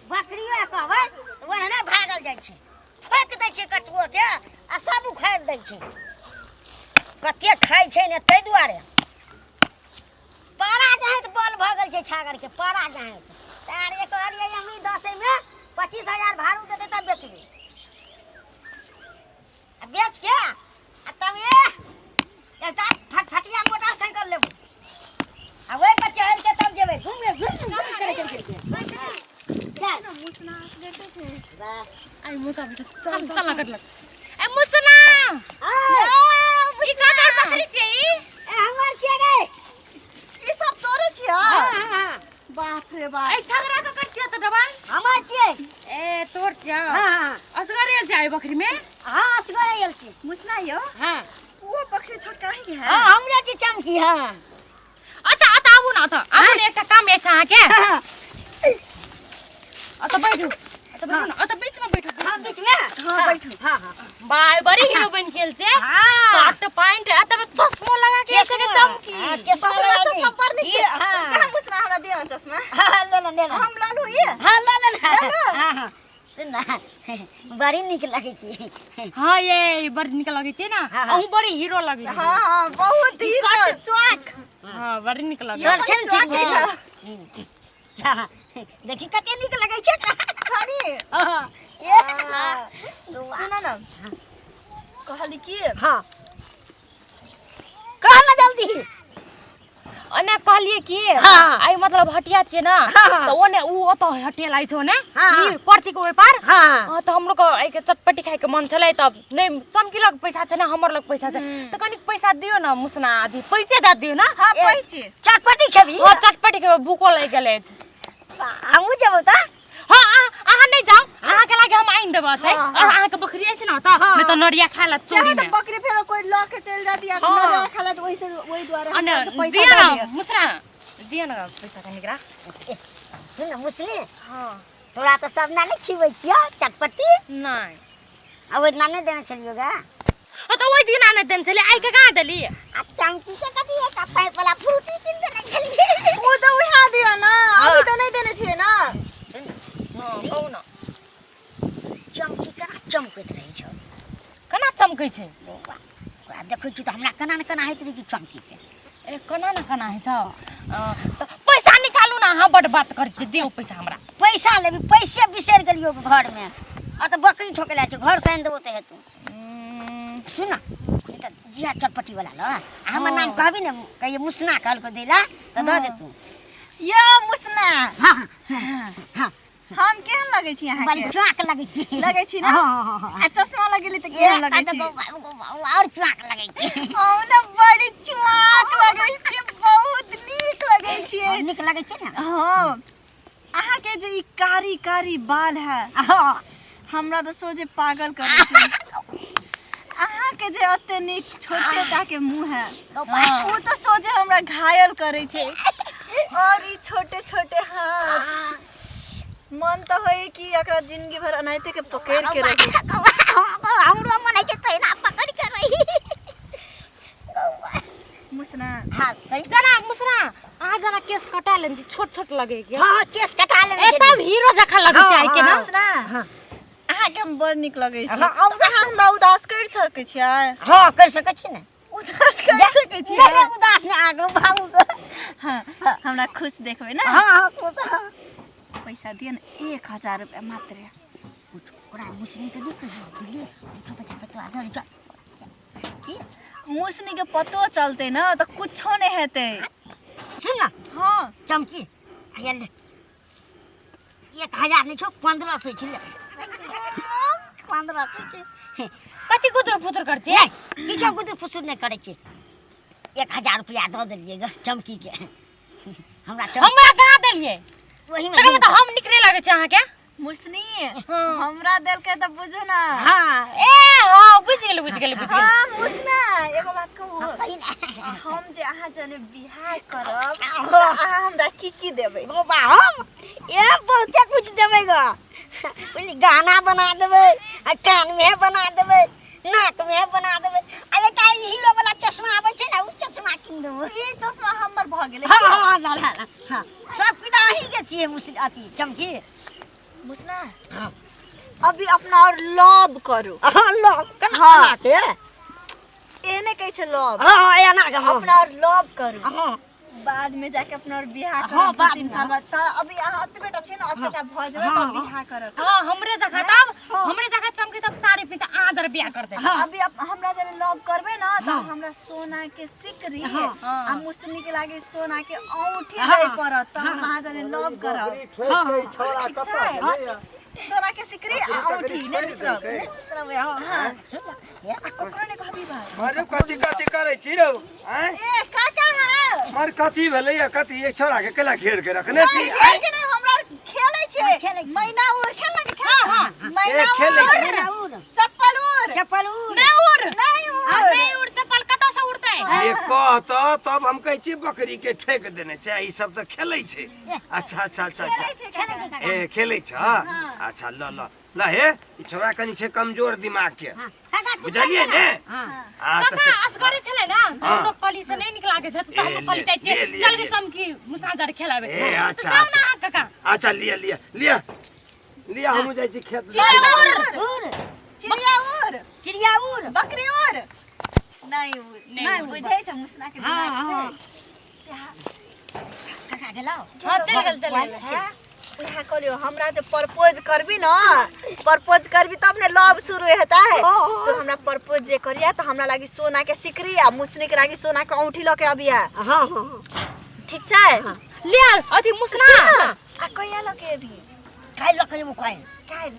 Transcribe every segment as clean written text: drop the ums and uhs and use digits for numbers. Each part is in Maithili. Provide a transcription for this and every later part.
बकरियो कहबै तऽ ओहिना भागल जाइ छै, ठोकि दै छै कटुओ के आ सब उखाड़ि दै छै। कते खाइ छै ने, ताहि दुआरे पारा जे तऽ बल भऽ गेल छै छागर के पारा जे। तऽ आर कहलियै हमही 10 मे 25,000 भाड़ू देतै तब बेचबै। आ बेच के आ तब ए एकटा फटफटिया मोटरसाइकिल लेबै आ ओहि पर चढ़ि के तब जेबै घूमे घूम घूम चल चल चल चल। मुसना लेटे छै। वाह। आई मुका बेटा, चल चल कर लग। ए मुसना, आ ई ककर बकरी छै ई? ए, हमर छियै गे। ई सब तोरे छियै? हाँ हाँ हाँ। बाप रे बाप। ए झगड़ा ककर छियै त डबल? हमर छियै। ए, तोर छियै? हाँ हाँ। असगर आयल छै आई बकरी में? हाँ, असगर आयल छी। मुसना यौ। हाँ। वो बकरी छोटका ही है। हाँ, हमरे छी चमकी, हाँ। अच्छा, अच्छा, आबू न, अतऽ आबू ने, एकटा काम अछि अहाँके। हाँ। अतऽ बैठू, अतऽ बैठू न, अतऽ बीच में बैठू। हाँ, बीच में। हाँ, बैठू। हाँ हाँ। बाय, बड़ी हीरो बन गेल छै। हाँ। शर्ट पैंट आ तब चश्मो लगा के चश्मा। एके चमकी। हाँ, चश्मा हमरा लगा चश्मा दे। बड़ नीक ये, छै। हाँ। कहाँ मुसना, हमरा दिअ न चश्मा। हाँ, ले ले ले ले। हम लालू ये। हाँ, ले ले ले। ले। हाँ हाँ, सुन ना, बड़ी नीक लगै छै। हाँ ये बड़ नीक लगै छै ने। हाँ, हाँ। अहूँ बड़ी हीरो लगै छै। हाँ हाँ, बहुत ही शर्ट- चौक। हाँ, बड़ी नीक लगै तोर छै ने ठीक। चौक। हाँ, हाँ, देखी कते नीक लगै छै। खाली हाँ, ए, हाँ। सुन न, कहली की? हाँ, कह ना जल्दी। ओने कहलिए कि हाँ। आई मतलब हटिया छियै ने। हाँ। तऽ ओने ऊ ओतऽ हटिया लागै छौ ने। हाँ। ई परती के ओहि पार। हाँ। हाँ, तऽ हमरो के एहि के चटपटी खाय के मन छलै, तब नहि चमकी लग पैसा छै ने हमर लग पैसा छै, तऽ कनिक पैसा दियौ ने मुसना, अथी पैसे दऽ दियौ ने। हाँ। ए, पैसे। चटपटी खेबही? हाँ, चटपटी के भूखो लागि गेल अछि। हमहूँ जेबौ तऽ। हाँ, अहाँ नहि जाउ, अहाँके लागे हम आनि देबै ओतै। हाँ, और अहाँके बकरी अछि ने ओतऽ, नहि तऽ नरिया खाय लत चाहे चोरी तऽ मे। बकरी फेर कोई लऽ के चलि जाती या हाँ। न खाला, तऽ ओहि से ओहि दुआरे अने हमरा के पैसा दिअ दऽ ने दिअ। मुसना, दिअ ने पैसा कनिक रा। ए, सुन ने मुसली। हाँ। तोरा तऽ सब ना नहि खिबै छियौ चटपटी। नहि। आ ओहि दिना नहि देने छलियौ गा? हाँ, तऽ ओहि दिन आने देने छलियै, आइ के कहाँ देली? आ चमकी के कथी एकटा पाइप वाला फ्रूटी कीन देने छलियै। ओ तऽ उएह दिअ ने, अभी तऽ नहि देने छियै ने। सुन ने मुसली। कहू ने। चमकी केना चमकैत रहै छौ। केना चमकै छै? बौआ, ओकरा देखै छी तऽ हमरा केना ने केना होइत रहै छै चमकी के। ए, केना ने केना होइ छौ? तऽ पैसा निकालू ने, अहाँ बड्ड बात करै छियै, दियौ पैसा हमरा। पैसा लेबी? पैसे बिसरि गेलियौ घरमे। आ तऽ बकरी ठोके लागै छै, घर से आनि देबो तऽ हेतौ। सुन ने, ई तऽ जिया चटपटी वाला ल आ हमर नाम कहबी ने, कहिए मुसना कहलको दैला तऽ दऽ देतू। यो मुसना। हाँ हाँ हाँ। हम केहन लगै छी बड़ी अहाँके? चौक लगै छी। लगै छी ने? हाँ हाँ हाँ। आ चश्मा लगेली तऽ केहन लगै छी? और चौक लगै छी। हम ने बड़ी चुआक लगै छी, बहुत नीक लगै छियै। नीक लगै छै ने? हाँ, अहाँके जे ई कारी कारी बाल है, हाँ। हमरा तऽ सोझे पागल करै छै। अहाँके जे एते नीक छोटे टा के मुँह है, ओ तऽ सोझे हमरा घायल करै छै। और ई छोटे छोटे हाथ, मन तऽ होय कि एकरा जिंदगी भर एनाहिते के पकड़ के रही। हमरो मन होइ छै तहिना पकड़ के रही। मुसना। हाँ, कही। जना मुसना, अहाँ जना केस कटा लेने छी, छोट छोट लगे के। हाँ, केस कटा लेने ए छलियै। तब हीरो जकाँ लगै छै आइ के ने। हाँ। मुसना। हाँ। अहाँके हम बड़ नीक लगै छी। हाँ, अहाँ हमरा उदास करि सकै छियै? हाँ, कर सकै छी ने। उदास कर सकै छियै? नहि नहि, उदास नहि आगू बाबू। हाँ, हमरा खुश देखबै ने? हाँ हाँ, खुश, हाँ। पैसा दिअ ने, 1000 रुपया मात्र। ओकरा मुसनी के नहि कहियो, बुझलियै? उठो बच्चा पे तो आदर जा की। मुसनी के पतो चलते ने तऽ कुछो नहि हेतै। सुन ना। हाँ। चमकी, हैया ले, 1000 नहि छौ, 1500 छै, ले, 1500 छै। कथी गुदुर फुदुर करै छियै? नहि, किछो गुदुर फुसुर नहि करै छी। 1000 रुपया दऽ देलियै ग चमकी के। हमरा चम हमरा कहाँ देलियै? ओहीमे। तकर मतलब हम नीक नहि लगै छै अहाँके? मुसनी। हाँ। हमरा देलकै तऽ बुझू ने। हाँ। ए हाँ, बुझि गेली, बुझि गेली, बुझि गेली। हाँ मुसना, एगो बात कहू? कही ने। हम जे अहाँ जने बियाह करब तऽ अहाँ हमरा की की देबै? बाबा, हम ए बहुते कुछ देबै ग, बुझली? गाना बना देबै आ कानमे बना देबै नाक में बना देबै। आ एकटा ई हीरो वाला चश्मा आबै छै ने, उ चश्मा कीन देबै। ई चश्मा हमर भऽ गेलै। हाँ हाँ हाँ हाँ हाँ, सब किदा अहीं के छियै मुस्लिम अथी चमकी। मुसना, हाँ। अभी अपना और लव करू। हाँ, लो केना? हाँ। केना के? एहने कहै छै लव। हाँ हाँ, एना के, हाँ। अपना और लव करू, हाँ। बाद में जाके अपना और बियाह हाँ, करब। दू बाद तीन में, साल बाद त अभी अहाँ एतबे टा छै ने, एतेटा भऽ जेबै हाँ, तब हाँ। बियाह करब। हाँ, हमरे जगह तब, हमरे जगह चमकी तब साड़ी पहिनते अहाँ जरा बियाह कर दे। हाँ। अभी हमरा जरे लव करबै न त हमरा सोना के सिकरी हाँ। आ मुसनी के लागे सोना के औंठी हाँ। दै पड़त त हम अहाँ जरे लव करब। बकरी ठोकि के ई छौड़ा ठीक कतऽ छै? गेलैया? सोना के सिकरी आ औंठी बकरी नहि छोड़ि बिसरब। देलकै। हाँ, आ ककरो नहि कहबी बात। मारू, कथी कथी करै छी रौ, आँय? ए काका, है मार, कथी भेलैया? कथी एक छौड़ा के केला घेर के रखने छी? खेल के नहि, हमरा आर खेलै छियै। खेलै छियै। मैना उड़ खेल के खेल, मैना ए, खेलै उड़। छियै। मैना उड़। चप्पल उड़। चप्पल उड़। नहीं उड़। नहीं उड़। नहीं उड़ त पल कतऽ से उड़तै? ये कह तऽ तब हम कहै छी बकरी के ठेक देने छै, ई सब तऽ खेलै छै। अच्छा अच्छा अच्छा अच्छा। खेलै छै काका। ए, खेलै छ? अच्छा, ल ल ल, हे, ई छोड़ा कनी छै कमजोर दिमाग के। हाँ, काका, तू बुझलियै खेल ने? हाँ। हाँ, तऽ काका, असगरे छलै ने, हाँ। हम लोग कली से नहीं निकला के त ए, हम कली ले, जाइ छियै। ले, ले, चल के ले। चमकी मुसादर खेलाबे। ए, अच्छा, जाउ ने अच्छा। अहाँ काका। अच्छा, लिअ लिअ लिअ लिअ, हमहूँ जाइ छी खेत। चिड़िया उड़। उड़। चिड़िया उड़। चिड़िया उड़। बकरी उड़। नहीं उड़। नहीं उड़। बुझै छै मुसना के हाँ, दिमाग हाँ। छै सएह। काका गेलौ? हाँ, चलि गेल, चलि गेल। हैं? उएह कहलियौ, हमरा जे प्रपोज करबी न, प्रपोज करबी तब ने लव शुरू हेतै। तो हमरा प्रपोज जे करिया तऽ हमरा लागी सोना के सिकरी आ मुसनी के लागी सोना के औंठी लऽ के अबिया। हाँ हाँ हाँ। ठीक छै? ले अथी मुसना। आ कहिया लऽ के एबही? काल्हि लऽ के जेबौ, काल्हि। काल्हि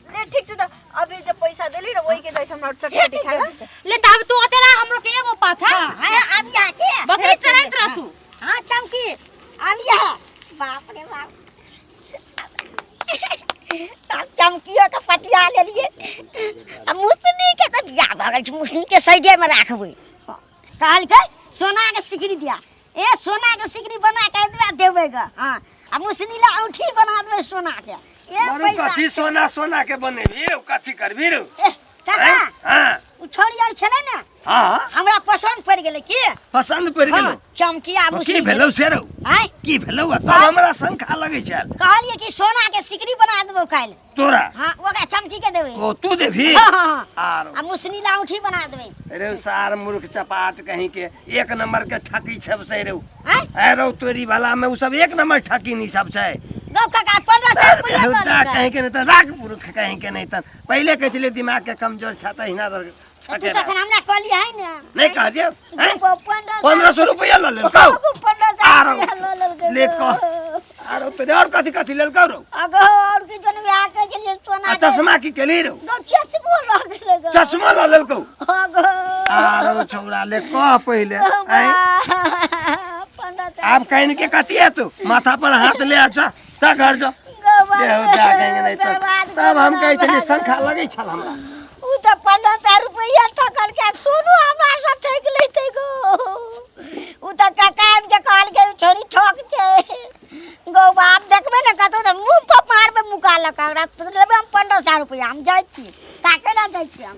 ले, ठीक छै। तऽ अभी जे पैसा देली ने, ओहि के जाइ छै हमरा चटपटी खाय ला। ले तब तू ओते रह, हमरो के एगो पाछा। हाँ हाँ, आब यहाँ के बकरी चराइत रह तू। हाँ चमकी, आब यहाँ। बाप रे बाप, तब चमकियो के पटिया लेलिए आ मुसनी के तऽ बियाह भऽ गेल छै। मुसनी के साइडे में राखबै। कहलकै सोना के सिकरी दिया। ए, सोना के सिकरी बना के दिया देबै ग। हाँ, आ मुसनी ला औंठी बना देबै सोना के। ए मारू, पैसा। कथी सोना सोना के बनेबही रौ? कथी करबही रौ? ए काका। आँय? हाँ। उ छोड़ी आर छलै ने। हाँ। हमरा पसंद पड़ि गेलै की। पसंद पड़ि गेलौ? हाँ, चमकिया की मुसनी। भेलौ से रौ? आँय? की भेलौ? आ तब हमरा शंका लगै छल। कहलियै कि सोना के सिकरी बना देबौ काल्हि तोरा। हाँ, ओकरा चमकी के देबै। ओ तू देबही? हाँ हाँ हाँ। आरो आ मुसनी ला औंठी बना देबै। रे सार, मूर्ख चपाट कहीं के, एक नंबर के ठकी सब छै रौ। आँय? ए रौ, तोरी वाला में उ सब एक नंबर ठकी नहीं सब छै। गौ काका, 1500 रुपया दऽ बेहुदा देलकै। कहीं के नहीं त राख, मूर्ख कहीं के नहीं त पहिले कहै छलै दिमाग के कमजोर छ त हिना तू तखन हमरा कहली है ने। नहीं कहलियै? हैं? 1500। 1500 रुपया ल लेलकौ? 1500 आरो रुपया लऽ लेलकै। ले कह, आरो तोरे और कथी कथी लेलकौ रौ? अगो और की जन बियाह के छलियै सोना आ के। चश्मा की केली रौ? गौ, चश्मो लऽ गेलै गौ। चश्मा ल लेलकौ? अगो। आरो छौड़ा, ले कह पहिले, आँय? 1500। आब कहीं के कथी है? तू माथा पर हाथ ले आ, जा जा घर जा। बेहुदा कहीं नहीं त तब हम कहै छलियै शंखा लगै छल हमरा। उ तऽ 1500 रुपैआ ठकल के, सोनू हमरा से ठकि लेतै गो। उ तऽ काका आबि के कहलकै छोरी ठक छै गौ। बाप, देखबै ने कतौ तऽ मुँह पर मारबै मुका लऽ कऽ। ओकरा लेबै हम 1500 रुपैआ। हम जाइ छी, ताकै लए जाइ छी हम।